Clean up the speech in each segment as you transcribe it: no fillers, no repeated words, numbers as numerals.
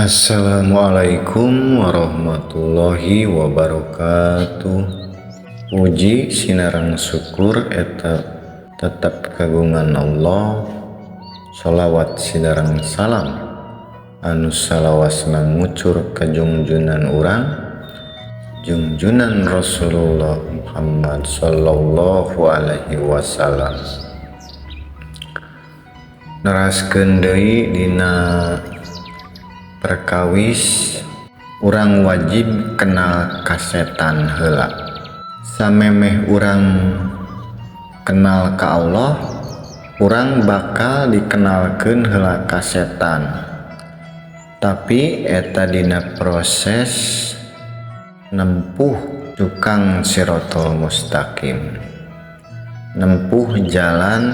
Assalamualaikum warahmatullahi wabarakatuh. Puji sinareng syukur eta tetap kagungan Allah. Sholawat sinareng salam anu salawasna ngucur ka jungjunan urang, jungjunan Rasulullah Muhammad sallallahu alaihi wasallam. Neraskeun deui dina perkawis urang wajib kenal ka setan heula. Samemeh urang kenal ka Allah, urang bakal dikenalkeun heula ka setan. Tapi eta dina proses nempuh cukang sirotol mustaqim, nempuh jalan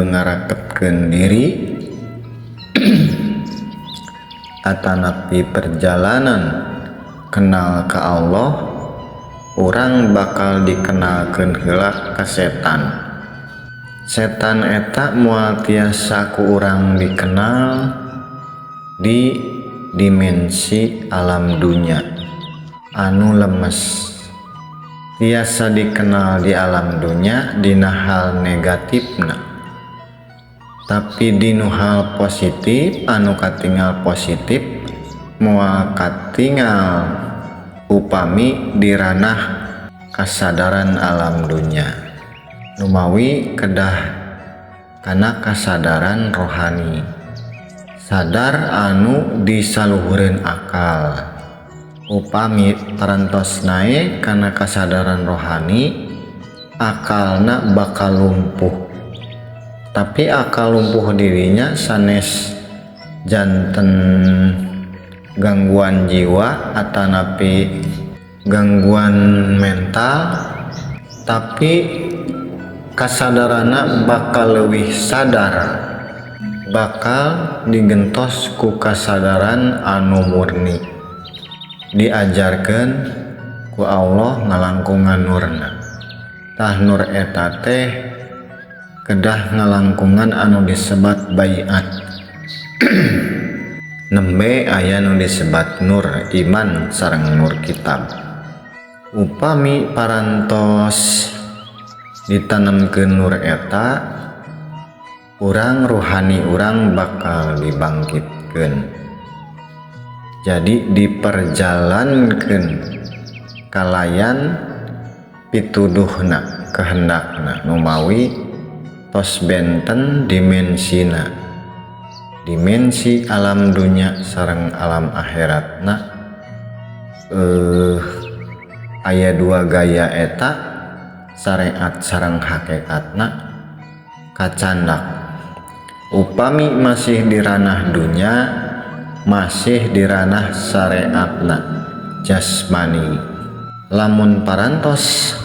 ngaraketkeun diri atanapi perjalanan kenal ke Allah. Urang bakal dikenalkeun heula ka setan. Setan eta moal tiasa ku urang dikenal di dimensi alam dunya anu lemes. Tiasa dikenal di alam dunya dina hal negatifna, tapi dinu hal positif, anu katingal positif, moal katingal upami di ranah kasadaran alam dunya. Numawi kedah kana kasadaran rohani, sadar anu disaluhureun akal. Upami parantos naek kana kasadaran rohani, akalna bakal lumpuh. Tapi akal lumpuh dirinya sanes janten gangguan jiwa atanapi gangguan mental, tapi kasadaranna bakal leuwih sadar, bakal digentos ku kasadaran anu murni, diajarkeun ku Allah ngalangkungan nurna. Tah, nur eta teh kedah ngalangkungan anu disebat baiat. Nembe aya nu disebat nur iman sareng nur kitab. Upami parantos ditanamkeun nur eta, urang ruhani urang bakal dibangkitkeun, jadi diperjalankan kalayan pituduhna, kehendakna. Numawi tos benten dimensina, dimensi alam dunya sareng alam akhiratna, aya dua gaya eta, syariat sareng hakikatna kacandak. Upami masih di ranah dunya, masih di ranah syariatna jasmani. Lamun parantos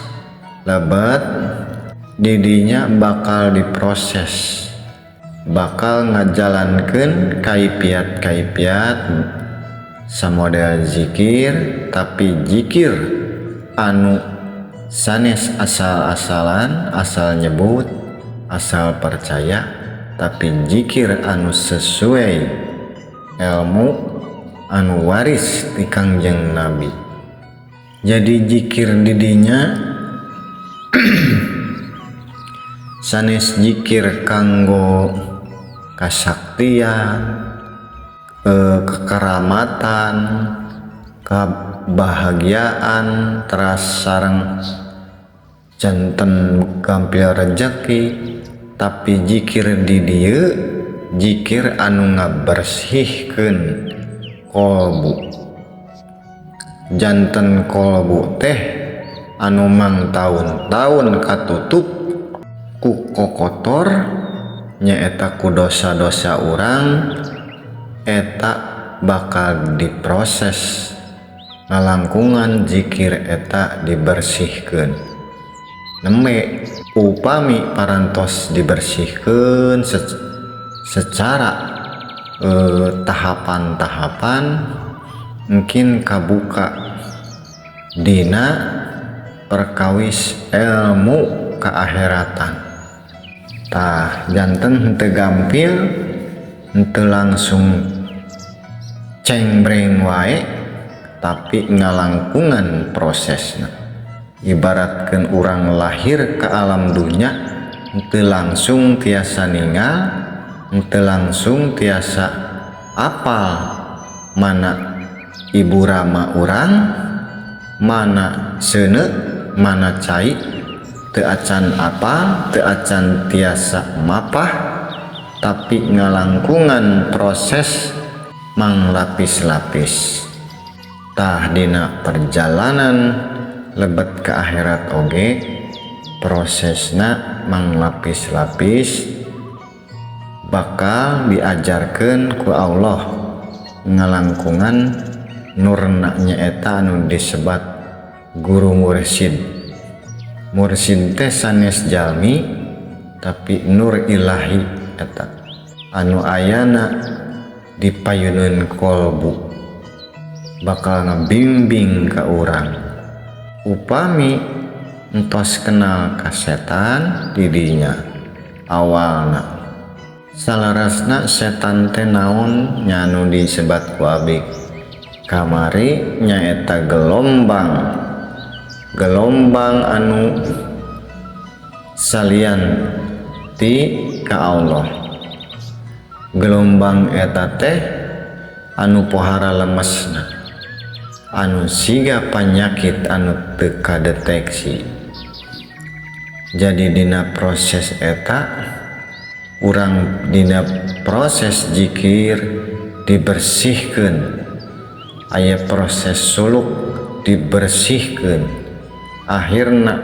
lebet didinya, bakal diproses, bakal ngajalankeun kaifiat-kaifiat samodel zikir, tapi zikir anu sanes asal-asalan, asal nyebut, asal percaya, tapi zikir anu sesuai ilmu anu waris ti Kangjeng Nabi. Jadi zikir didinya sanes zikir kanggo kasaktian, kekeramatan, kebahagiaan, teras sareng janten gampil rejeki, tapi zikir di dieu zikir anu ngabersihkeun kolbu, janten kolbu teh anu mangtaun-taun katutup ku kokotor, nyaeta ku dosa-dosa urang. Eta bakal diproses ngalangkungan zikir eta dibersihkeun. Nembe upami parantos dibersihkeun secara tahapan-tahapan, mungkin kabuka dina perkawis ilmu keakhiratan. Tah, janten henteu gampil, henteu langsung. cengbreng wae, tapi ngalangkungan prosesna. Ibaratkeun urang lahir ke alam dunya teu langsung tiasa ningal, teu langsung tiasa apal mana ibu rama urang, mana seuneu, mana cai, teu acan apal, teu acan tiasa mapah, tapi ngalangkungan proses manglapis-lapis. Tah, dina perjalanan lebet ke akhirat oge prosesna manglapis-lapis, bakal diajarkan ku Allah ngalangkungan nurna, nyaeta anu disebat guru mursyid. Mursyid teh sanes jalmi, tapi nur ilahi eta anu ayana di payuneun kolbu, bakal ngebimbing ke urang. Upami entos kenal ka setan didinya awalna, salarasna setan teh naon nya? Anu disebat ku abdi kamari nyaeta gelombang, gelombang anu salian ti ka Allah. Gelombang eta teh anu pohara lemesna, anu siga panyakit anu teu kadeteksi. Jadi dina proses eta urang dina proses jikir dibersihkan, aya proses suluk dibersihkan, akhirna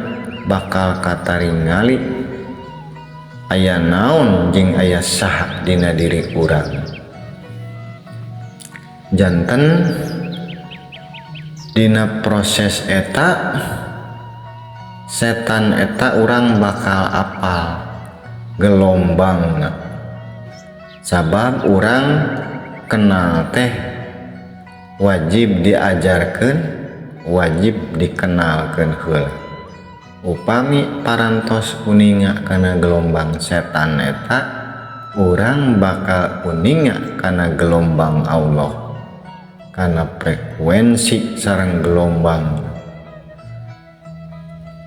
bakal kataringali aya naon jeung aya saha dina diri urang. Janten dina proses eta setan eta urang bakal apal gelombang, sabab urang kenal teh wajib diajarkan, wajib dikenalkan heula. Upami parantos uninga kana gelombang setan eta, urang bakal uninga kana gelombang Allah, kana frekuensi sareng gelombang.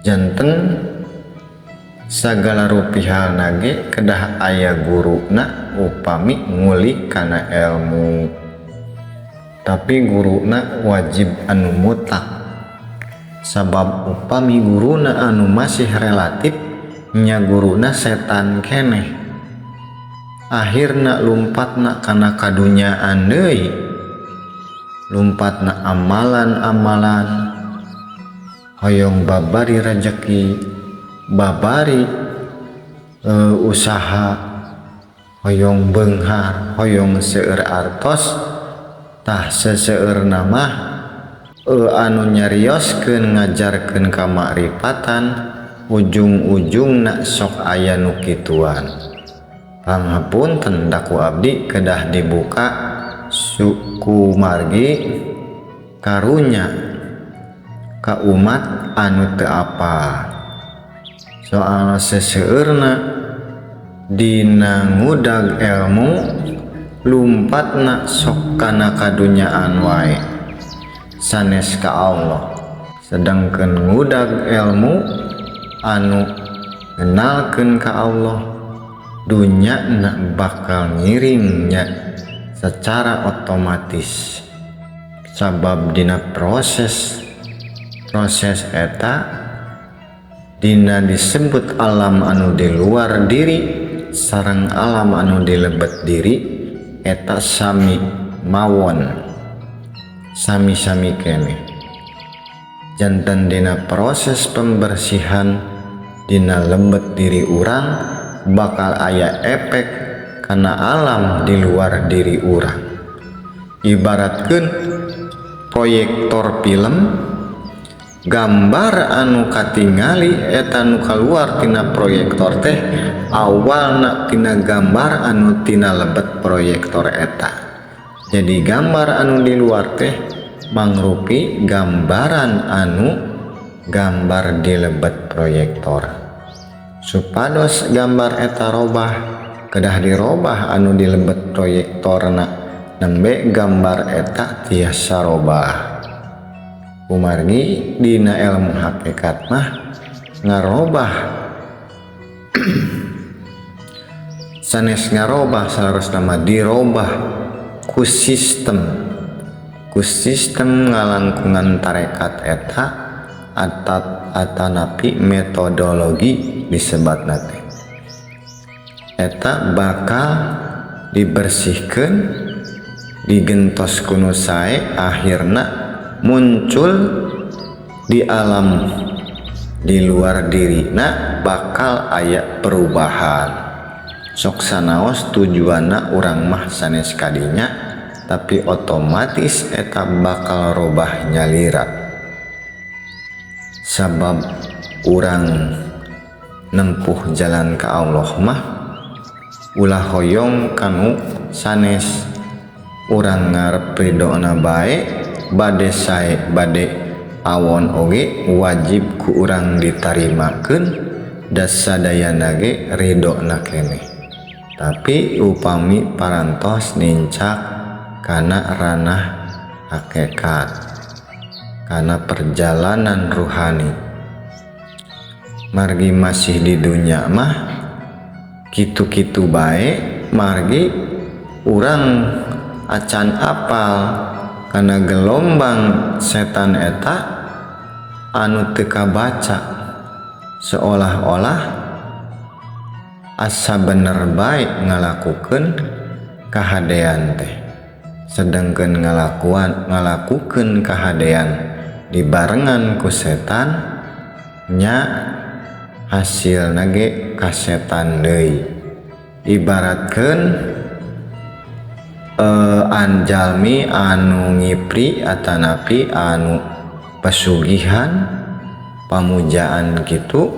Janten sagala rupi halna ge kedah aya guruna upami ngulik kana ilmu, tapi guruna wajib anu mutlak, sabab upami guruna anu masih relatif nya guruna setan keneh, akhirna lumpatna kana kadunyaan deui, lumpatna amalan-amalan hoyong babari rejeki, babari usaha, hoyong beunghar, hoyong seueur artos. Tah, seseueurna mah anu nyarioskeun ngajarkeun kamakrifatan ujung-ujungna sok aya nu kituan. Pangapunten da ku abdi kedah dibuka suku margi karunya ka umat anu teu apal, soal seseueurna dina ngudag ilmu lumpatna sok kana kadunyaan wae, sanes ka Allah. Sedangkan ngudag ilmu anu ngenalkeun ka Allah, dunya na bakal ngiringnya secara otomatis, sabab dina proses proses eta dina disebut alam anu di luar diri sareng alam anu di lebet diri eta sami mawon, sami-sami keneh. Janten dina proses pembersihan dina lembet diri urang bakal aya efek kana alam di luar diri urang. Ibaratkan proyektor film, gambar anu katingali eta nu kaluar tina proyektor teh awalna tina gambar anu tina lebet proyektor eta. Jadi gambar anu di luar teh mangrupi gambaran anu gambar di lebet proyektor. Supados gambar eta robah, kedah dirobah anu di lebet proyektorna. Nembe gambar eta tiasa robah. Kumargi dina ilmu hakikat mah ngarobah sanes ngarobah salarasna mah dirobah ku sistem, ku sistem ngalangkungan tarekat eta atanapi metodologi disebatna teh. Eta bakal dibersihkeun, digentos ku nu sae, akhirna muncul di alam di luar dirina bakal aya perubahan. Sok sanaos tujuanna urang mah sanes kadinya, tapi otomatis eta bakal robah nyalira. Sabab urang nempuh jalan ka Allah mah ulah hoyong kanu sanes, urang ngarep ridona bae, bade sae bade awon oge wajib ku urang ditarimakeun da sadayana ge ridona keneh. Tapi upami parantos nincak kana ranah hakikat, kana perjalanan ruhani, margi masih di dunia mah kitu-kitu bae, margi urang acan apal kana gelombang setan eta anu teu kabaca, seolah-olah asa bener bae ngalakukeun kahadean teh, sedangkan ngalakukeun kahadean dibarengan ku setan nya hasilna ge ka setan deui. Ibaratkeun anjalmi anu ngipri atanapi anu pesugihan pamujaan kitu,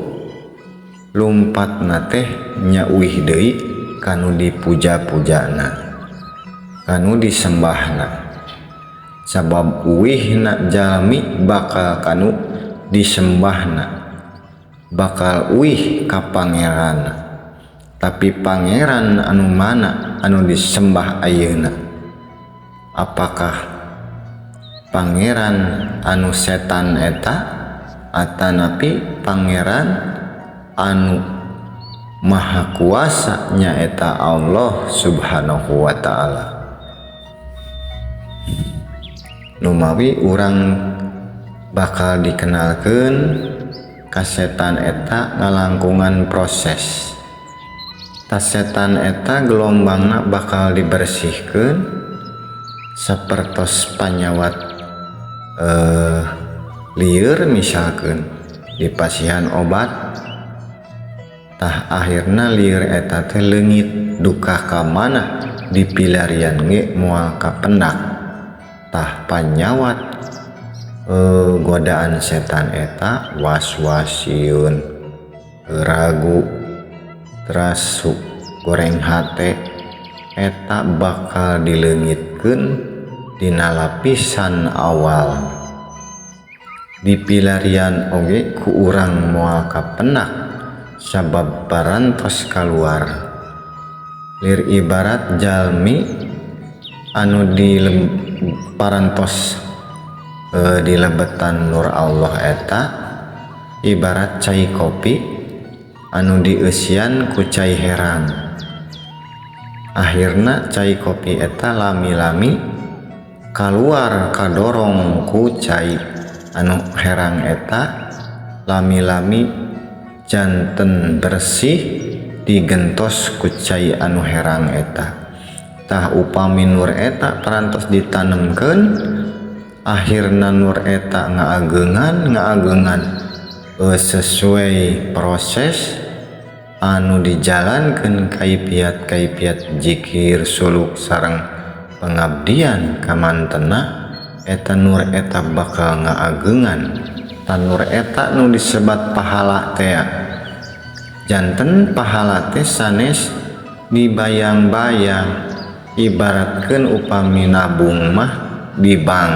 lumpatna teh nya uih deui kanu dipuja-pujana, kanu disembahna. Sabab uihna jalmi bakal kanu disembahna, bakal uih ka pangeran. Tapi pangeran anu mana anu disembah ayeuna? Apakah pangeran anu setan eta atanapi pangeran anu maha kuasa nyaeta Allah Subhanahu wa taala? Numawi urang bakal dikenalkeun ka setan eta ngalangkungan proses. Ta setan eta gelombangna bakal dibersihkeun sapertos panyawat lieur misalkeun dipasihan obat, tah akhirna lieur eta teh leungit duka ka mana dipilarian ge moal kapendak. Tah panyawat godaan setan eta was-was sieun, ragu, terasuk goreng hate eta bakal dileungitkeun dina lapisan awal. Dipilarian oge ku urang moal kapenak sabab parantos kaluar. Lir ibarat jalmi anu di parantos dilebetan nur Allah eta ibarat cai kopi anu dieusian ku cai herang. Akhirna cai kopi eta lami-lami kaluar kadorong ku cai anu herang eta, lami-lami janten bersih digentos ku cai anu herang eta. Tah upami nur eta parantos ditanemkeun, akhirna nur eta ngaageungan sesuai proses anu dijalankeun kaipiat-kaipiat zikir suluk sareng pengabdian kamantena, eta nur eta bakal ngaageungan. Tah nur eta nu disebat pahala teh, janten pahala teh sanes dibayang-bayang. Ibaratkeun upami nabung mah di bank,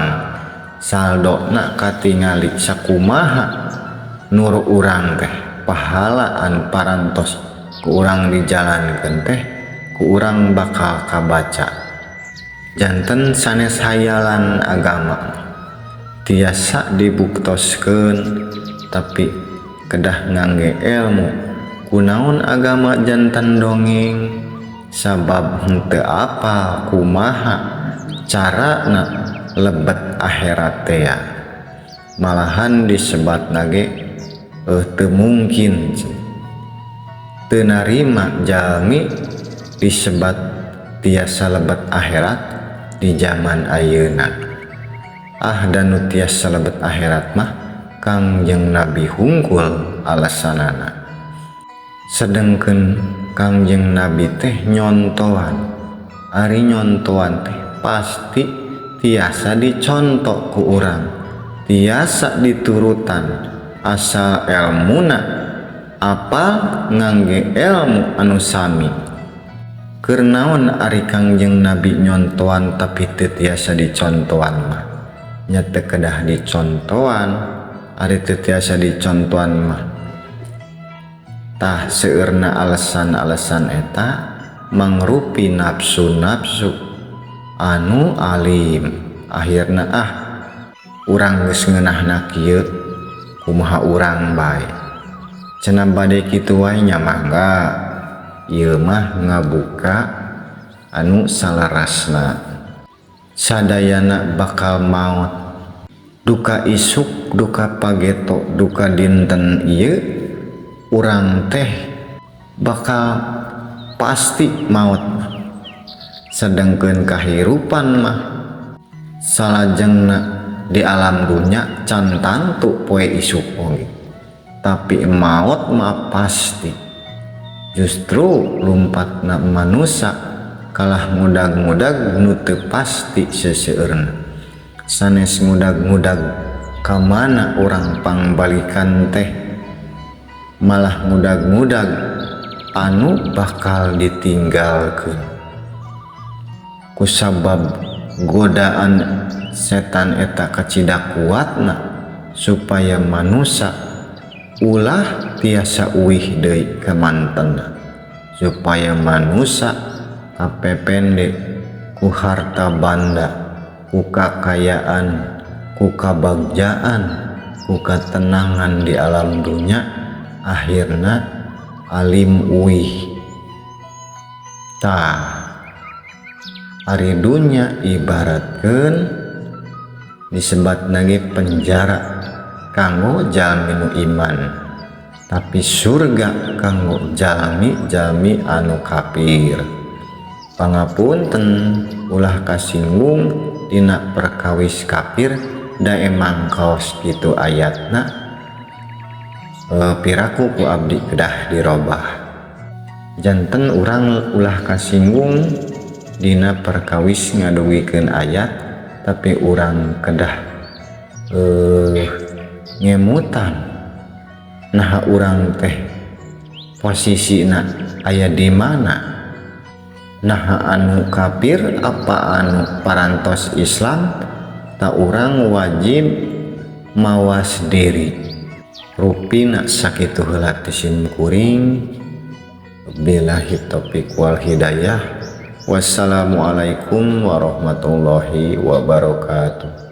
saldona katingali sakumaha nur urang teh, pahala anu parantos ku urang dijalankeun teh ku urang bakal kabaca. Janten sanes hayalan agama tiasa dibuktoskeun, tapi kedah ngangge ilmu. Kunaon agama janten dongeng? Sabab henteu apal kumaha carana lebet akhirat teh, malahan disebatna ge teu mungkin, teu narima jalmi disebat tiasa lebet akhirat di zaman ayeuna. Ah, dan nu tiasa lebet akhirat mah Kangjeng Nabi hungkul alasanana. Sedengkeun Kangjeng Nabi teh nyontoan. Ari nyontoan teh pasti tiasa dicontoh ku urang, tiasa diturutan, asal elmuna apal, ngangge ilmu anu sami. Keur naon ari Kangjeng Nabi nyontoan tapi teu tiasa dicontoan mah? Nya teu kedah dicontoan ari teu tiasa dicontoan mah. Tah, seueurna alasan-alasan eta mangrupi nafsu-nafsu anu alim. Akhirna, ah, urang geus ngeunahna kieu, kumaha urang bae cenah, bade kitu wae. Nya mangga, ieu mah ngabuka anu salarasna. Sadayana bakal maot, duka isuk, duka pageto, duka dinten ieu urang teh bakal pasti maot. Sedangkan kahirupan mah salajengna di alam dunya can tantu poe isuk oge, tapi maot mah pasti. Justru lumpatna manusia kalah ngudag-ngudag nu teu pasti seseueurna, sanes ngudag-ngudag ka mana urang pangbalikan teh, malah ngudag-ngudag anu bakal ditinggalkeun. Kusabab godaan setan eta kacida kuatna supaya manusia ulah tiasa uih deui ka mantenna, supaya manusia kapepende ku harta banda, ku kakayaan, ku kabagjaan, ku katenangan di alam dunya, akhirna alim uih. Tah, ari dunya ibaratkeun disebatna ge penjara kanggo jalmi nu iman, tapi surga kanggo jalmi-jalmi anu kafir. Pangapunten, ulah kasinggung dina perkawis kafir, da emang kaos kitu ayatna. Piraku ku abdi kedah dirobah. Janten urang ulah kasinggung dina perkawis ngadugikeun ayat, tapi urang kedah ngemutan nah urang teh posisina aya di mana. Nah, anu kafir apa anu parantos Islam? Tak, urang wajib mawas diri. Rupina sakitu heula ti sim kuring. Billahi taufik wal hidayah. Wassalamualaikum warahmatullahi wabarakatuh.